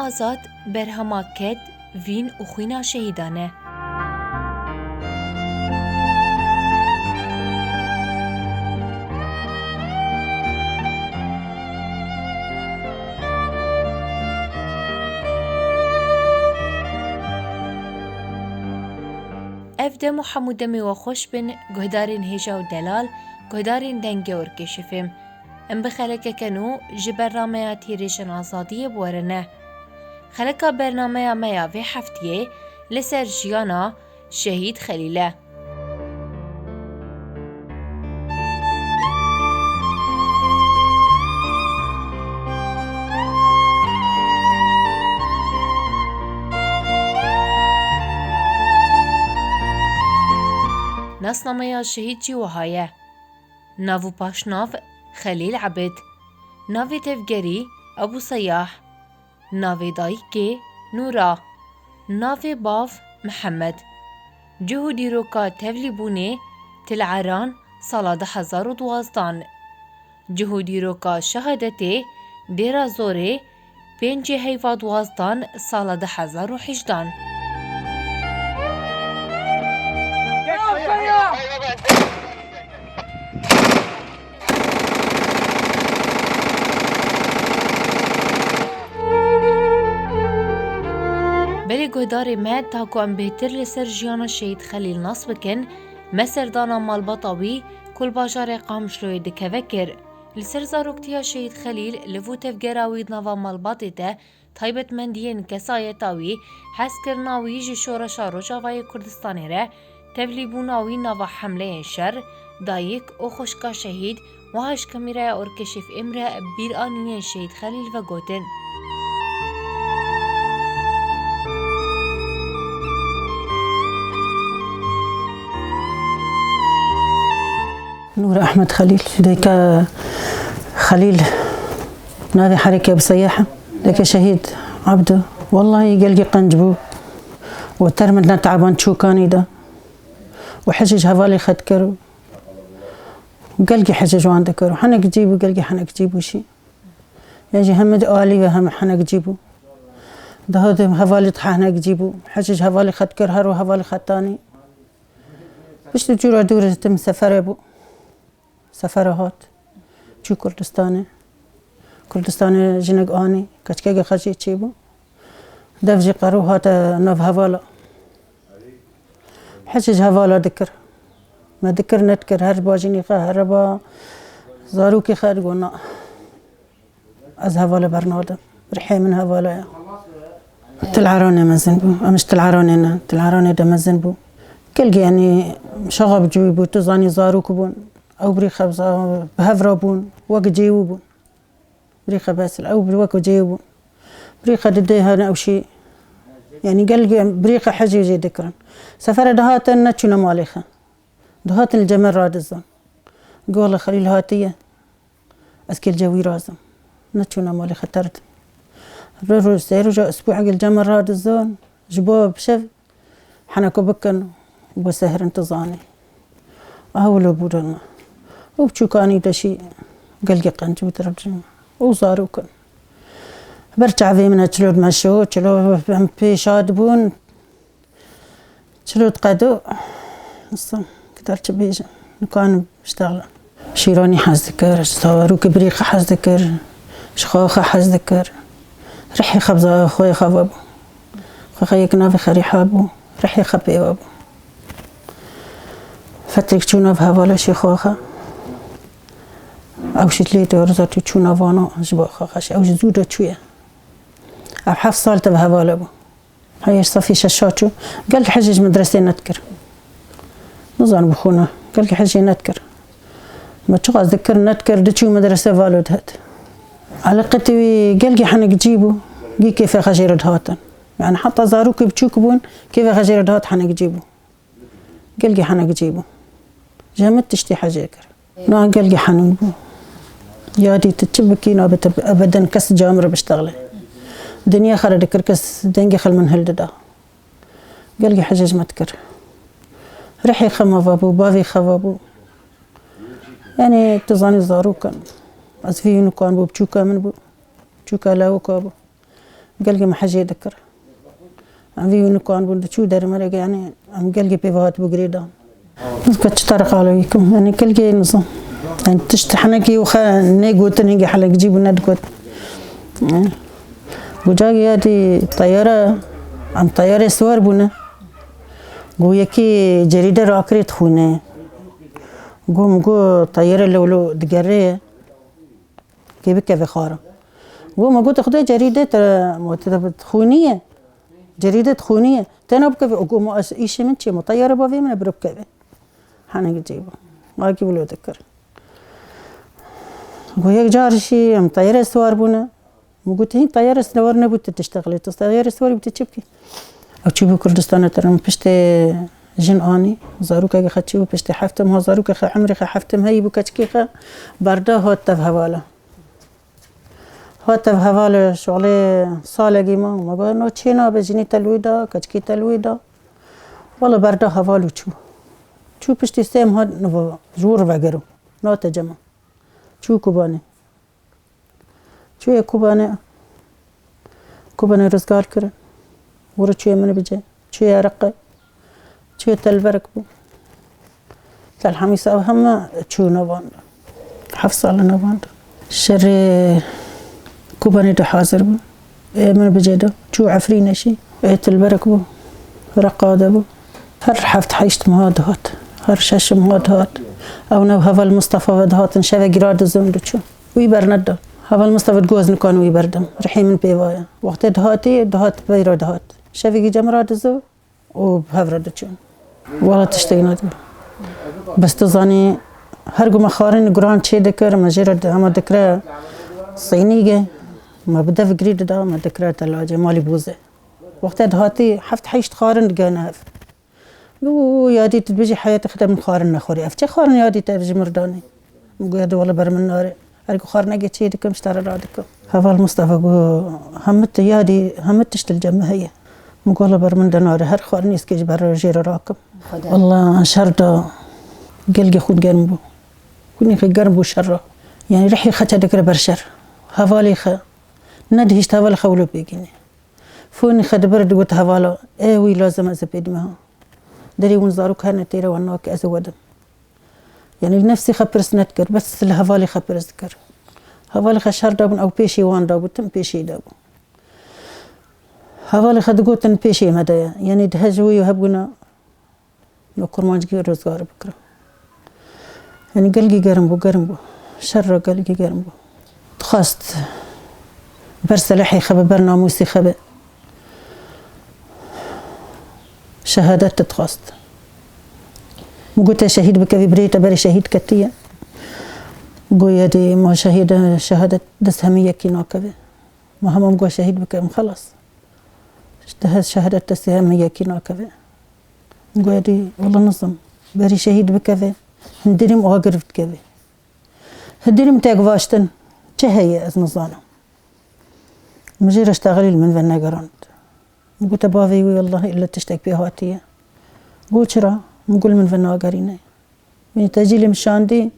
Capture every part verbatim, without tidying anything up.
Azad berhema ked, vîn û xwîna şehîdan e. Ev dem û hemû demê we xweş bin, guhdarên hêja û delal, guhdarên Dengê Orkêşî F M. Em bi xelekeke nû ji bernameya Tîrêjên Azadiyê bi we re ne. Xeleka bernameya me ya vê heftiyê li ser jiyana Şehîd Xelîl e. Nasnameya şehîd jî wiha ye. Nav û paşnav: Xelîl Ebid. Navê tevgerî: Ebû Seyah. Navê dayikê: Nûra. Navê bav: Mihemed. Cih û dîroka tevlîbûnê: Til Eran, sala du hezar û duwazdeh. Cih û dîroka şehadetê: Dêra Zorê, pêncê heyva duwazdeh, sala du hezar û hejdeh. Belê guhdarê me, ta ku em bêhtir li ser jiyana Şehîd Xelîl nas bikin, me serdana malbata wî ku li bajarê Qamişloyê dikeve kir. Li ser zaroktiya Şehîd Xelîl, liv û tevgera wî di nava malbatê de taybetmendiyên kesayeta wî, hezkirina wî ji şoreşa Rojavayê Kurdistanê re, tevlîbûna wî nava hemleyên şer, dayik û xwişka şehîd, wiha ji kamîraya Orkêşî F M re bîranînên Şehîd Xelîl vegotin. Nûr Ehmed Xelîl, dayika Xelîl, navê herêke bi Seyah e. Dayika Şehîd Ebdo. Wellahî gelgî qenc bû. Û ter min ne teban çûkanî de. Û hicî ji hevalê xwe dikir. Gelgî hicî ji wan dikir. Û hinek cî bû, gelgî hinek cî bû jî. Yan jî hemî di alî ve hemî hinek cî bû. Daha di hevalê di hinek cî bû. Hicî ji hevalê xwe dikir, her û hevalê xwe tanî. Piştî cûra dûr tim sefere bû. Sefere hat. Çû Kurdistanê. Kurdistanê jinek anî. Keçikeke xwe jî çêbû. Dev jî qero hate nav hevala. Hicî ji hevala dikir. Me dikir nedikir. Her bajînî xwe, here ba zarokê xwe digot na. Ez hevala bernadim. Rihê min hevala ye. Til Eranê mezin bû. Em ji Til Eranê ne. Til Eranê de mezin bû. Gelgî, yanî, şaxa bi cûyî bû. Tu zanî, zarok bûn. Ew birî xwe bi za-, bi hev re bûn. Wek cêwî bûn. Birî xwe besil. Ew wek cêwî bûn. Birî xwe didê hene ew şî. Yanî, gelgî em birî xwe hicî jê dikirin. Sefere dihatin, neçûne malê xwe. Dihatin li cem me radizan. Gola Xelîl hatiye. Ez kêlce wî razim. Neçûna malê xeter de. Rê roj sê roja usbû egil cema radizan, ji bo bi şev heneko bikin, bo sehirin tu zanî. Aha wilo bûrana. Û biçûkanî de şî gelgî qenc û direvcî. Û zarokin. Ber çavê min e çilo dimeşo, çilo em pê şad bûn. Çilo diqedo, insan, kidar çi bêjim, nikanim biştexlim. Şîranî hez dikir, ji zarokê birî xwe hez dikir, ji xwe xwe hez dikir. Rihê xwe bi za-, xwe xwe ve bû. Xwe xwe yek navê xerîha bû, rihê xwe pê ve bû. Fetrek çû nav hevala şî xwe xwe. Ew şî lê dewrza tu çû navana ji bo xwe xwe şî. Ew ji zû de çûye. Ew heft sal te bi hevala bû. Heye safî şeşa çû. Gelkî hicî ji medresê nedikir. Nizanim bi xwe ne. Gelkî hicî nedikir. Me çiqas dikir nedikir, diçû medrese valo dihet. Eleqetê wî gelkî hinek cî bû. Gî kêfê xwe jê re dihatin. Yani heta zarokê biçûk bûn, kêfê xwe jê re dihat hinek cî bû. Gelkî hinek cî bû. Ji hemû tiştî hicî kir. Na gelkî henûn bû. Yadî tu çi bikî nabe te ebeden kes camir biştexle. Dinya xwe re dikir kes dengê xwe li min hildida. Gelkî hicî ji me dikir. Rihê xwe me ve bû, bavê xwe ve bû. Yani tu zanî zarok in. Ez vî nukan bû, biçûka min bû. Biçûka lawika bû. Gelgê me hejê dikir. Em vî wî nikan bûn, diçû derê me re, yanî em gelgê pê ve hatibû girêdan. Ka çi tariq alawî kim, yanî gelgê nizam. Yanî tişt henekî û xe nêgotin, hingê helek cî bû nedigot. Gu cagê ya dî teyare, em teyarê siwar bûne. Gu yekî cerîde rakirê dixwîne. Gu min gu teyare lewlo digerê. Kê bikeve xwarin. Got, me got, Xwedê cerîdê te, ma te xûnî ye. Cerîdê te xûnî ye. Tena bikeve. Got, ma ez îşê min çi ye? Ma teyare bavê min e, biro bikeve. Henekî cî bû. Akî wilo dikir. Got, yek car jî em teyare siwar bûne. Min got, hîn teyare siwar nebû tu tiştexilî. Tu teyare siwar bû tu çi bikî? Ew çûbû Kurdistanê te re, min piştê jin anî, zarokekî xe çûbû, piştê heftê meha zarokê xe, emrê xe heftê meheyî bû, keçikê xe berda hat tev hevala. Hat tev hevala şolê salekî ma, ma got, no çê nabe, jinî te li wî da, keçikî te li wî da. Wela berda heval û çû. Çû piştî sê meha niva ji wir vegero. Nate cema. Çû Kobanê. Çûye Kobanê, Kobanê rizgar kirin. Were çûye Minbicê, çûye Reqe, çûye Telberek bû. Telhemîsa ev heme çû navand. Heft sal navand. Şerê Kobanê de hazir bû. Ê Minbicê de çû Efrînê jî. Ê Telberek bû. Reqa de bû. Her heft heşt meha dihat. Her şeş meha dihat. Ew nav heval Mistefa ve dihatin. Şevekî radizin diçûn. Wî berneda. Heval Mistefa digot ez nikan wî berdim. Rihê min pê va ye. Wextê dihatî, dihat pey re dihat. Şevekî cem radizo û bi hev re diçûn. Wela tiştek nedigot. Bes tu zanî, her ku me xwarin guran çê dikir, me jê re di-, hema dikire sînîge, me bi dev girî dida, me dikire telacê, malî bûze. Wextê dihatî heft heşt xwarin digihane hev. Û yadî tu dibêjî heyetê xwe de min xwarin nexwarî. Ev çi xwarin yadî te ji mir danî? Min got, yadî wele ber min nare. Her ku xwarinekê çê dikim, ji te re radikim. Heval Mistefa got, hemî tu yadî, hemî tişt li cem me heye. Min got, wele ber min de nare. Her xwarinê ez kê ji ber jê re rakim. Xweda. Wela şer da gelgê xwîn germ bû. Xwînê xwe germ bû şer re. Yanî rihê xwe te dikire ber şer. Hevalê xwe nedihişt hevalê xwe wilo pêkîne. Fonî xwe dibir digot hevala, ê wî lazim ez ê pê dime ha. Derê win zarok hene têre wan nake ez ê wedim. Yanî li nefsê xwe pirs nedikir, bes li hevalê xwe pirs dikir. Hevalê xwe şer dabûn, ew pêşê wan dabû, tim pêşê dabû. Hevalê xwe digotin pêşê me de ye. Yanî di hej wî hebûna. Li kurmancikî rizgar bikira. Yanî gelgî germ bû, germ bû. Şer re gelgî germ bû. Dixwest ber selehê xwe be, ber namûsê xwe be. Şehadet dixwest. Min got, te şehîd bikevî, birê te berê şehîd ketiye. Goya dê ma şehîd, şehadet dest hemî yekî nakeve. Ma hema min got şehîd bikevim, xelas. Ji te hez şehadet destê hemî yekî nakeve. Goya dî, wela nizim. Berî şehîd bikeve, hindirîm agir dikeve. Hindirîm tek vaştin. Çi heye ez nizanim. Min jê re ştexilî li min ve negerand. Min gote bavê wî, wellahî illa tiştek pê hatiye. Got çira? Min got li min ve nagerîne. Min tecîlê min şandî,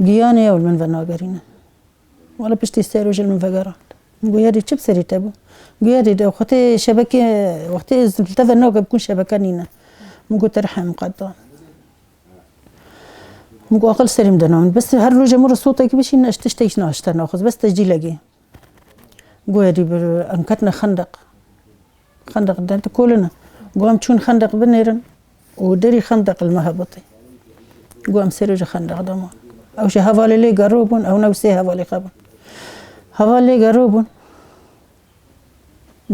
giyanê ew li min ve nagerîne. Wala piştî sê rojê li min vegerand. Min got, "Yadî çi bi serî te bû?" Got, "Yadî de xwetê şebekê, wextê ez li te ve nagem bikûn şebeke nîne." Min got, "Te rihê min qet dan." Min got, "Aqil serî min de namin. Bes her rojê min re sotekî bişîne, ez tiştek naşte naxwaz. Bes tecîlekê." Got, "Yadî bir em ketine xendeq." Xendeq de dikolin. Got, em çûn xendeq binêrin û derî xendeq li me hebitî. Got, em sê rojê xendeq de man. Ew jî hevalê lê gero bûn, ew new sê hevalê xwe bûn. Heval lê gero bûn.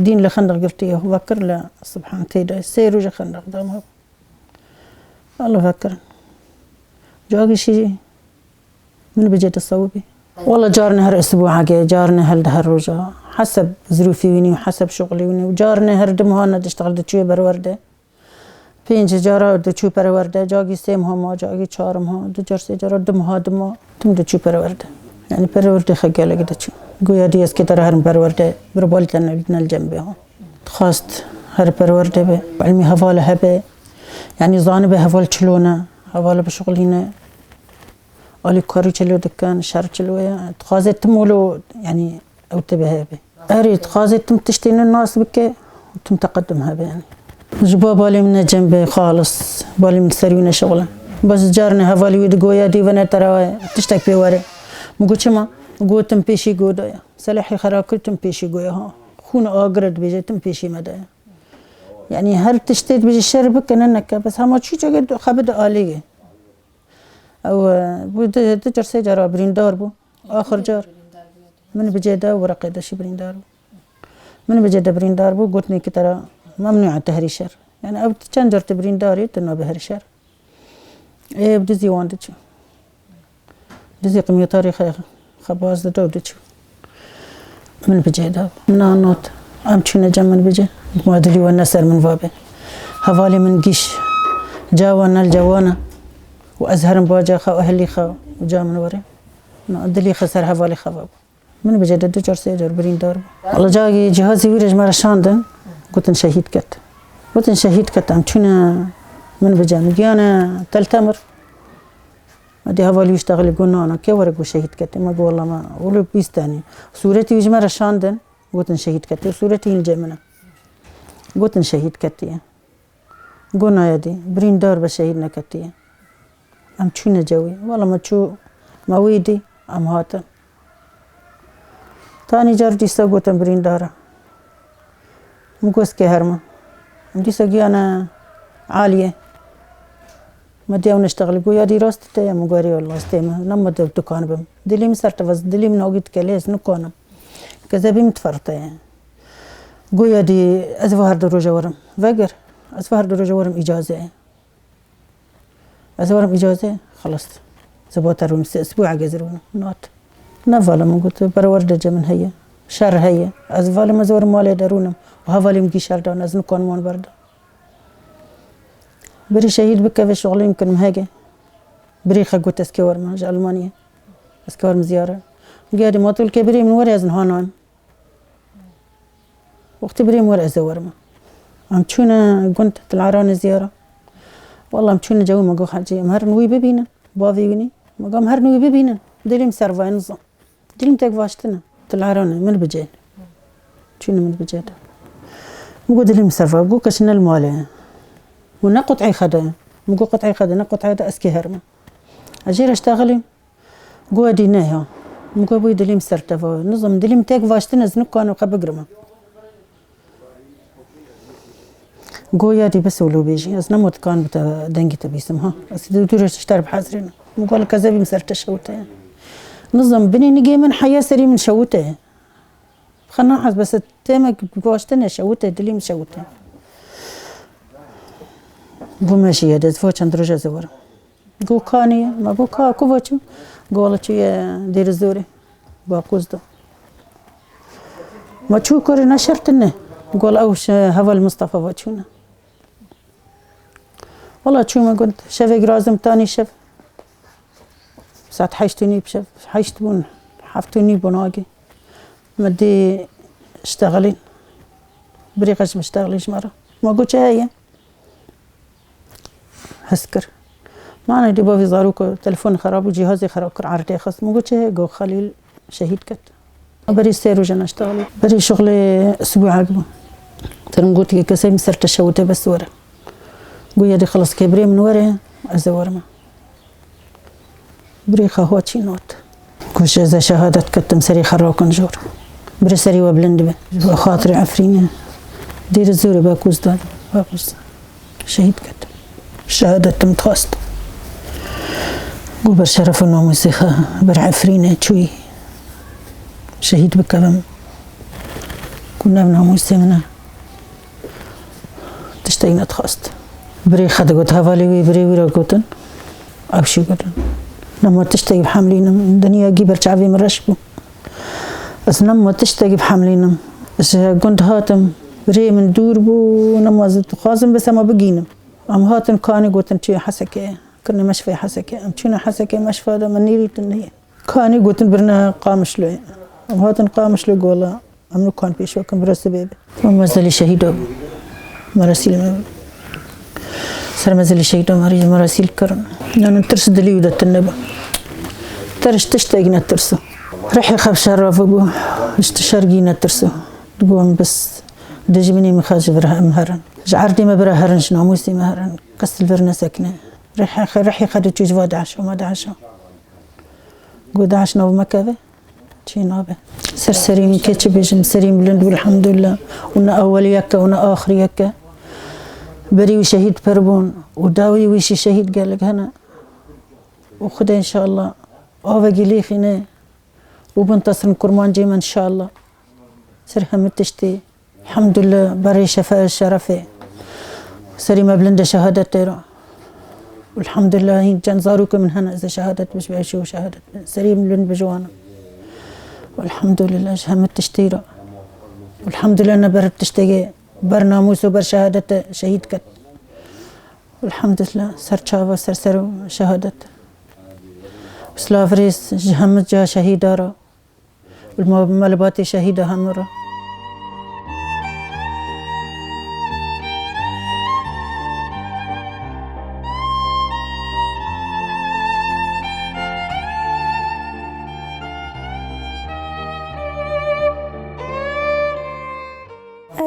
Dîn li xendeq girtiye, vekir li sibhan tê de. Sê rojê xendeq de man. Allah vekirin. Cagî şî Min bicê tesewibî. Wala carne her isbuheke, carne hel di her roja. Heseb zirûfî wînî û heseb şuxulî wînî û carne her du meha ne diştexil diçûyê perwerde. Pênc cara diçû perwerde, cagî sê meha ma, cagî çar meha, du car sê cara du meha, du meha, tim diçû perwerde. Yanî perwerdê xwe gelek diçû. Goya dî ez kê te re herim perwerde, bir balî te ne, ne li cem bê ha. Dixwast her perwerde be, ilmî hevala hebe. Yanî zanibe heval çilo ne, hevala bişuxulîne. Alîkarî çilo dikin, şer çilo ye. Dixwaze tim wilo, yanî ew tê bihe be. Erê, dixwazê tim tiştê ne nas bike û tim teqedim hebe yani. Ji bo balê min ne cem be xalis, balê min ser wî ne şixule. Bes carine hevalî wî digoya dî vene tera tiştek pê were. Min got çima? Got tim pêşî go daya. Selehê xera kir tim pêşî goya ha. Xûn agir dibêje tim pêşî me daya. Yani her tiştê dibêje şer bike ne neke. Bes hema çûçeke xebide alîgê. Ew, e, bû di, di car sê cara birîndar bû. Axir car min bicê de û reqê de şî birîndar bû. Min bicê de birîndar bû, gotinê ki te ra memnû e tu herî şer. Yani ew çend car tu birîndar î, tu nabe herî şer. Ê, bi dizî wan diçû. Dizî qimyetarê xwe, xwe baz dida û diçû. Min bicê da. Min anot. Em çûne cem min bicê. Ma dilî we ne ser min vabe. Hevalê min gîş. Cawa nel cawana. Û ez herim baca xwe, ehlî xwe û ca min were. Na, dilî xwe ser hevalê xwe vabû. Min bicê de du car sê car birîndar bû. Wala cagî cihazî wî re ji me re şandin. Gotin şehîd ket. Gotin şehîd ket. Em çûne min bicê. Min giyane Tel Temir. Me dî hevalî wî ştexilî got nana, kê were got şehîd ketê? Me got wela me wilo bîst tenî. Sûretî wî ji me re şandin, gotin şehîd ketê. Sûretî hîn cê min e. Gotin şehîd ketiye. Got naya dî, birîndar be şehîd neketiye. Em çûne cewî. Wela me çû, me wî dî, em hatin. Tanî car dîsa gotin birîndar e. Min got ez kê herma. Em dîsa giyane aliyê. Me dî ew neştexilî got ya dî rast te ye? Min got erê wela rastê me. Nema de dikanibim. Dilî min ser te ve, dilî min agî dike lê ez nikanim. Kezebî min diferite ye. Got ya dî ez va her du roja werim. Vegir. Ez va her du roja werim îcaze ye. Ez werim îcazê, xelas. Zibata rûnim, sê isbû egezir bûn, nat. Ne vala min got, perwerde ce min heye, şer heye. Ez valim ez werim malê de rûnim. Û hevalê min gîşer dan, ez nikanim wan berda. Birî şehîd bikeve şixulê min kirim hege. Birî xe got ez kê werim, ji Elmaniye. Ez kê werim ziyare. Gerdî ma tu li kê birî min were ez niha nayim. Wextê birê min were ez ê werim. Em çûne gund Til Eranê ziyara. Wela em çûne cewê me got hecî, em herin wî bibînin. Bavê wî nî. Me got em herin wî bibînin. Dilî min ser vayê nizam. Dilî min tek vaştine. Til Eranê min bicê. Çûne min bicê de. Min got dilî min ser vayê. Got keşine li malê. Û ne qut'ê xede. Min got qut'ê xede, ne qut'ê de ez kê herime. Ez jê re ştexilîm. Goya dî ne ya. Min got bûyî dilîm ser te va. Nizam dilîm tek vaştin ez nikanim xwe bigirime. Goya dî bes wilo bêjî. Ez nema dikan bi te dengî te bîsim ha. Ez dû dû re ji te re bihezirînim. Min got li kezebîm ser te şewite. Nizam binê nigê min heya serî min şewite. Xwe nahez bes têmek vaştine şewite, dilîm şewite. Got me jî ye de ez va çend roj ez ê werim. Got kanî ye? Me got ka, ku va çû? Got wela çûye Dêrizorê. Bakûz da. Me çû kurê ne şertine. Got wela ew şe-, heval Mistefa va çûne. Wela çûme gund. Şevek razim tanî şev. Saet heşt û nîv şev. Heşt bûn. Heft û nîv bûn agê. Me dî ştexilîn. Birî qeç min ştexilî ji me re. Me got çi heye? Hes kir. Mane dî bavê zarok telefonê xerab û cîhazê xerab kir, erdê xist. Min got çi heye? Got Xelîl şehîd ket. Berî sê roje neştexilî. Berî şixulê sibûhek bû. Terim gotiye kesê min ser te şewite bes were. Goya dî xelas ke birê min were, ez ê werime. Birê xwe haçî not. Kuş ez e şehadet ketim serî xerakin jor. Birê serî we bilind be. Ji bo xatirê Efrînê. Dêrizorê Bakûz da. Bakûz. Şehîd ketim. Şehadetim dixwast. Got ber şeref û namûsê xwe ber Efrînê çûyî. Şehîd bikevim. Ku nev namûsê min e. Tiştek nedixwest. Birê xwe digot, hevalê wî, birê wî re gotin. Ew jî gotin. Nema tiştek bihemlînim, dinya gî ber çavê min reş bû. Ez nema tiştek bihemlînim. Ji gund hatim, rê min dûr bû, nema ez dixwazim bes ema bigînim. Em hatin kanê gotin çi Hesekê, kirine meşfê Hesekê. Em çûne Hesekê meşfa de min nêrîtin neyê. Kanî gotin birine Qamişloyê. Em hatin Qamişlo gola. Em nikan pêşvekin bira sibê be. Em mezelî şehîda bû. Merasîl me. Ser mezelî şehîda me rî merasîl kirin. Yanî tirs dilî wî de tune bû. Tirs tiştek netirsa. Rihê xwe bi şer re bû, ji tişergî netirso. Digot, bes dijminê min xwe ji vir em herin. Ji erdê me bira herin, ji namûsê me herin. Qes li vir nesekine. Rihê xwe, rihê xwe diçû ji va DAIŞ û ma DAIŞ. Got, DAIŞ nav me keve. Çi nabe. Ser serî min kê çi bêjim, serî min bilind bû, elhamdulillah. Û ne eweliyek e û ne axiriyek e. Berî wî şehîd pir bûn û dawî wî jî şehîd gelek hene. Û Xwedê înşallah avegî lê xîne û bintasirîn kurmancê me înşallah. Ser hemû tiştî. Elhamdulillah, berê şefe-, şerefê. Serî me bilind e şehadetê re. Elhamdulillah, hîn çend zarokê min hene, ez ê şehadet bişim, eşî û şehadet bin. Serî min bilind bi ji wan e. Elhamdulillah, ji hemû tiştî re. Elhamdulillah, ne ber tiştekê, ber namûs û ber şehadete şehîd ket. Elhamdulillah, ser çava, ser ser û şehadet. Silav rêz ji hemû ca şehîda re. Û li me-, melebatê şehîda hemû re.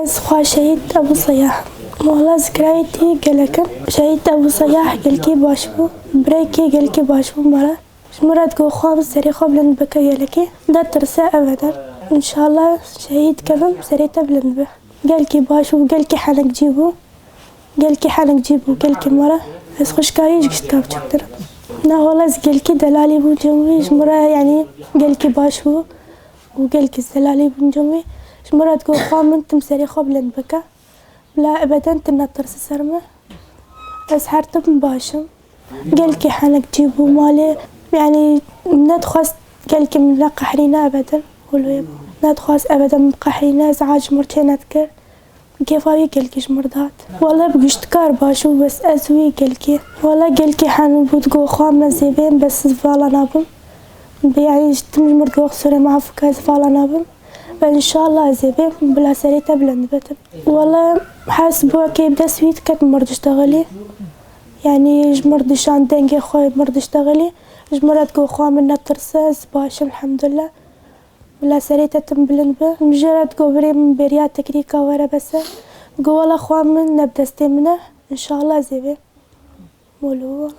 Ez xwe şehîd Ebû Seyah. Wala ez kirayê tê gelek im. Şehîd Ebû Seyah gelkî baş bû. Birayê kê gelkî baş bû mala. Ji min re digot, Xwa min serê xwe bilind bike gelekî. Netirse ebeden. Înşallah şehîd kevim, serê te bilind be. Gelkî baş bû, gelkî henekcî bû. Gelkî henekcî bû, gelkî me re. Ez xwişka wî ji giştka biçûktir im. Na wala ez gelkî delalî bûm cem wî, ji min re, yanî, gelkî baş bû û gelkî delalî bûm cem wî. Ji min re digot, Xwa min tim serê xwe bilind bike. Bila ebeden tu netirse ser min. Ez her tim baş im. Gelkî henekcî bû malê. Yanî nedixwest gelkî min neqehrîne ebeden. Wilo ye bû. Nedixwest ebeden min biqehrîne, ez aciz ji min re çê nedikir. Kêfa wî gelkî ji min re dihat. Wele bi giştikar baş bû, bes ez wî gelkî. Wele gelkî henû bû, digot, Xwa min ez ê bêm, bes ez vala nabim. Bi, yanî, ji tim ji min re digot, Xwedê min afû ke, ez vala nabim. Ve înşallah ez ê bêm, bila serê te bilind be tim. Wele hes bû, kê bi dest wî diket, min re diştexilî. Yanî ji min re dişan dengê xwe, min re diştexilî. Ji min re digot, Xwa min netirse, ez baş im, elhamdulillah. Bila serê te tim bilind be. Min jê re digot, birê min bêriya teknîka were bes e. Digot, wela Xwa min ne bi destê min e. Înşallah ez ê bêm. Molo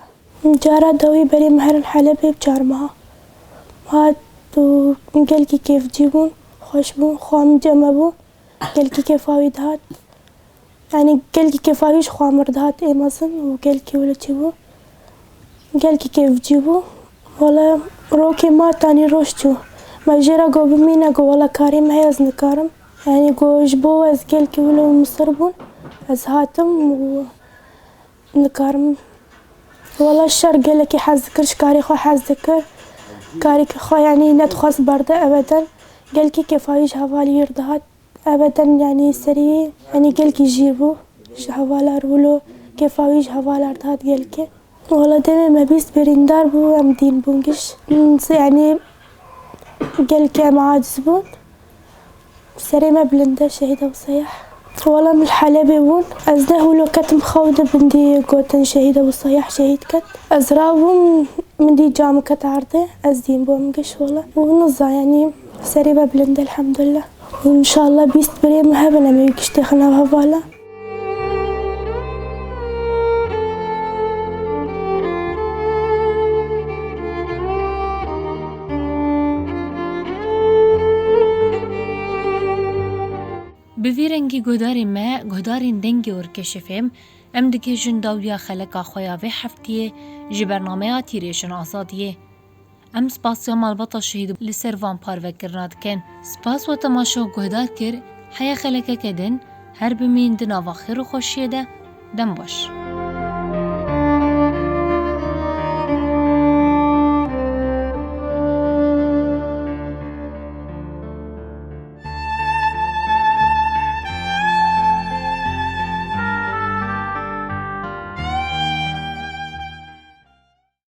wala. Cara dawî berê min herin Helebê bi çar meha. Hat û gelkî kêfcî bûn, xweş bûn, Xwa min cem me bû. Gelkî kêfa wî dihat. Yanî gelkî kêfa wî ji Xwa min re dihat ê mezin û gelkî wilo çêbû. Gelkî kêfcî bû. Wele rokê ma tanî roj çû. Me jê re got bimîne, got wele karê me heye, ez nikarim. Yanî got ji bo ez gelkî wilo misir bûn. Ez hatim û nikarim. Wela şer gelekî hez dikir, ji karê xwe hez dikir. Karê xwe, yanî, nedixwest berde ebeden. Gelkî kêfa wî ji hevalî wî re dihat. Ebeden, yanî, serî, yanî, gelkî jîr bû. Ji hevalar wilo kêfa wî ji hevalar dihat gelkî. Wela demê me bîst birîndar bû, em dîn bûn giş. Yanî, gelkî em aciz bûn. Serê me bilind e, şehîd Ebu Seyah. Wela min li Helebê bûn. Ez deh wilo ketim xew de bindî gotin şehîd Ebu Seyah şehîd ket. Ez rabûm, min dî camê ket erdê. Ez dîn bûm giş wela. Û niza, yanî serê me bilind e, elhamdulillah. Û înşallah bîst birê min hebin, em ê giştê xwe nav hevala. Bi vî rengî guhdarên me, guhdarên Dengê Orkeşê Fêm, em digihîjin dawiya xeleka xwe ya vê heftiyê ji bernameya Tîrêjin Azadiyê. Em spasiya malbata şehîd li ser van parvekirina dikin. Spas we temaşe û guhdar kir, heya xelekeke din, her bimîn di nava xêr û xweşiyê de, dem baş.